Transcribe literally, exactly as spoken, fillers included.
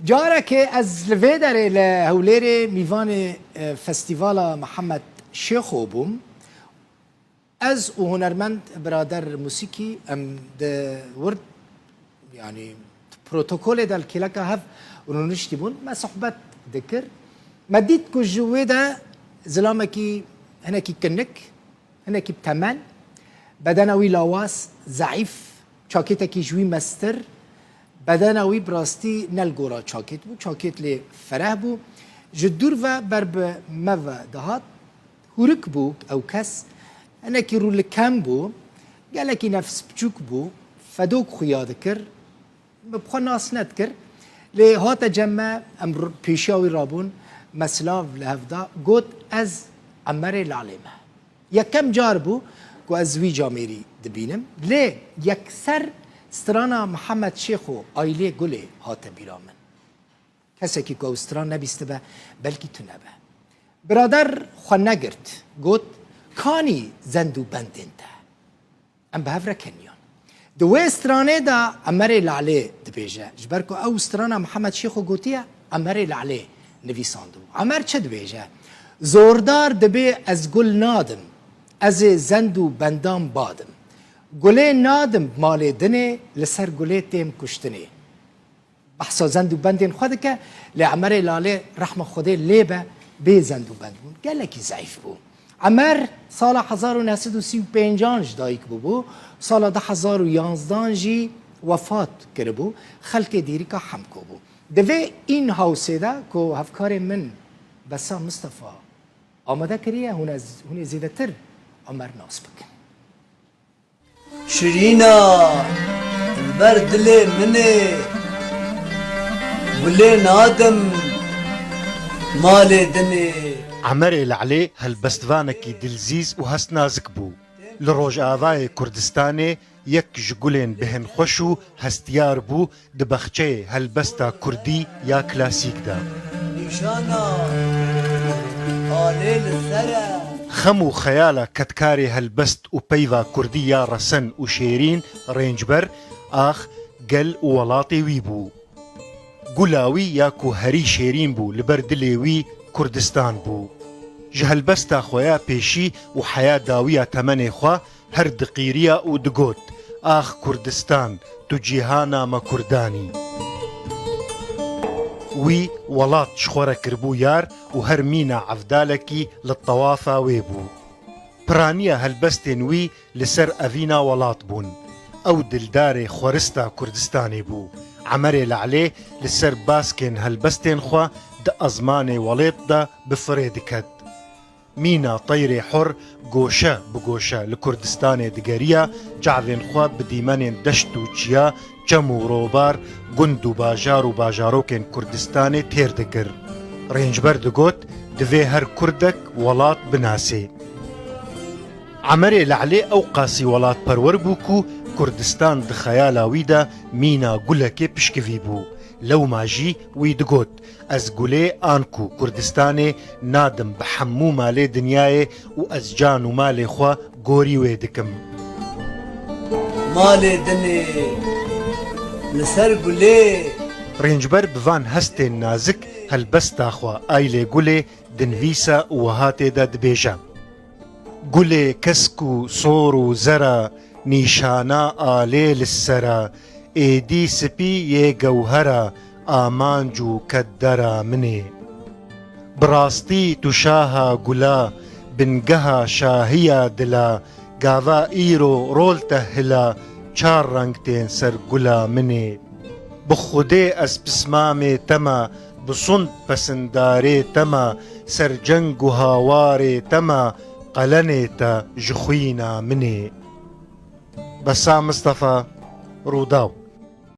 Carekê ez li vê derê li Hewlêrê mîvanê, e, Festîvala Mihemed Şêxo bûm. Ez û hunermend birader Musîkî em di wir, yanî protokolê de li kêleka hev rûniştî bûn. Me sohbet dikir. Me dît ku ji wê de zilamekî hinekî kinik, hinekî bi temel, bedena wî lawaz, zeîf, çakêtekî ji wî mestir, bedena wî bi rastî ne li gora çakêt bû, çakêt lê fereh bû. Ji dûr ve ber bi me ve dihat, hûrik bû ew kes, hinekî rû li kem bû, gelekî nefs biçûk bû, fedok xuya dikir. Me bi xwe nas nedikir. Lê hate cem me, em r-, pêşiya wî rabûn, me silav li hev da, got, "Ez Emerê Lalê me." Yekem car bû ku ez wî camêrî dibînim. Lê yekser strana Mihemed Şêxo Aylê Gulê hate bîra min. Kesekî ku ew stran nebîstibe, belkî tu nebe. Birader xwe negirt, got, "Kanî zend û bendên te?" Em bi hev re keniyan. Di wê stranê de Emerê Lalê dibêje, ji ber ku ew strana Mihemed Şêxo gotiye, Emerê Lalê nivîsandibû. Emer çi dibêje? "Zordar dibê ez gul nadim, ez ê zend û bendan badim. Gulê nadim malê dinê, li ser gulê têm kuştinê." Behsa zend û bendên xwe dike, lê Emerê Lalê, rehma Xwedê lê be, bê zend û bend bûn. Gelekî zeîf bû. Emer sala hezar û neh sed û sî û pêncan ji dayik bûbû, sala du hezar û yanzdan jî wefat kiribû, xelkê dêrîka Hemko bû. Di vê În Hawsê de ku hevkarê min Besa Mistefa amade kiriye, hûn ez, hûn ê zêdetir Emer nas bikin. Şirîna li ber dilê min ê, gulê nadim malê dinê. Emerê Lelê helbestvanekî dilzîz û hestnazik bû. Li Rojavayê Kurdistanê yek ji gulên bêhnxweş û hestiyar bû di baxçeyê helbesta kurdî ya klasîk de. Nîşana alê li ser e. Xem û xeyala kedkarê helbest û peyva kurdî ya resen û şêrîn, Rêncber, ax, gel û welatê wî bû. Gula wî ya ku herî şêrîn bû li ber dilê wî Kurdistan bû. Ji helbesta xwe ya pêşî û heya dawiya temenê xwe her diqîriya û digot, "Ax Kurdistan, tu cîhana me kurdan î." Wî welat ji xwe re kiribû yar û her mîna evdalekî li tewafa wê bû. Piraniya helbestên wî li ser evîna welat bûn. Ew dildarê xwerista Kurdistanê bû. Emerê Lelê li ser baskên helbestên xwe di ezmanê welêt de bi firê diket. Mîna teyrê hur goşe bi goşe li Kurdistanê digeriya, çavên xwe bi dîmenên deşt û çiya, çem û robar, gund û bajar û bajarokên Kurdistanê têr dikir. Rêncber digot, divê her kurdek welat binasê. Emerê Lelê ew qasî welatperwer bû ku Kurdistan di xeyala wî de mîna gulekê pişkivî bû. Lewma jî wî digot, "Ez gulê an ku Kurdistanê nadim bi hemû malê dinyayê û ez can û malê xwe gorî wê dikim." Malê dinê li ser gulê. Rêncber bi van hestên nazik helbesta xwe Aylê Gulê dinivîse û wiha tê de dibêje, "Gulê kesk û sor û zer e, nîşana alê li ser e, êdî spî yê gewher e, amanc û kedera min ê. Bi rastî tu şaha gula, bingeha şahiya dila, gava îro rol te hila, çar reng tên ser gula min ê. Bi Xwedê ez pismamê te me, bi sund pesindarê te me, ser ceng û hawarê te me, qelenê te ji xwîna min ê." Besa Mistefa, Rûdaw.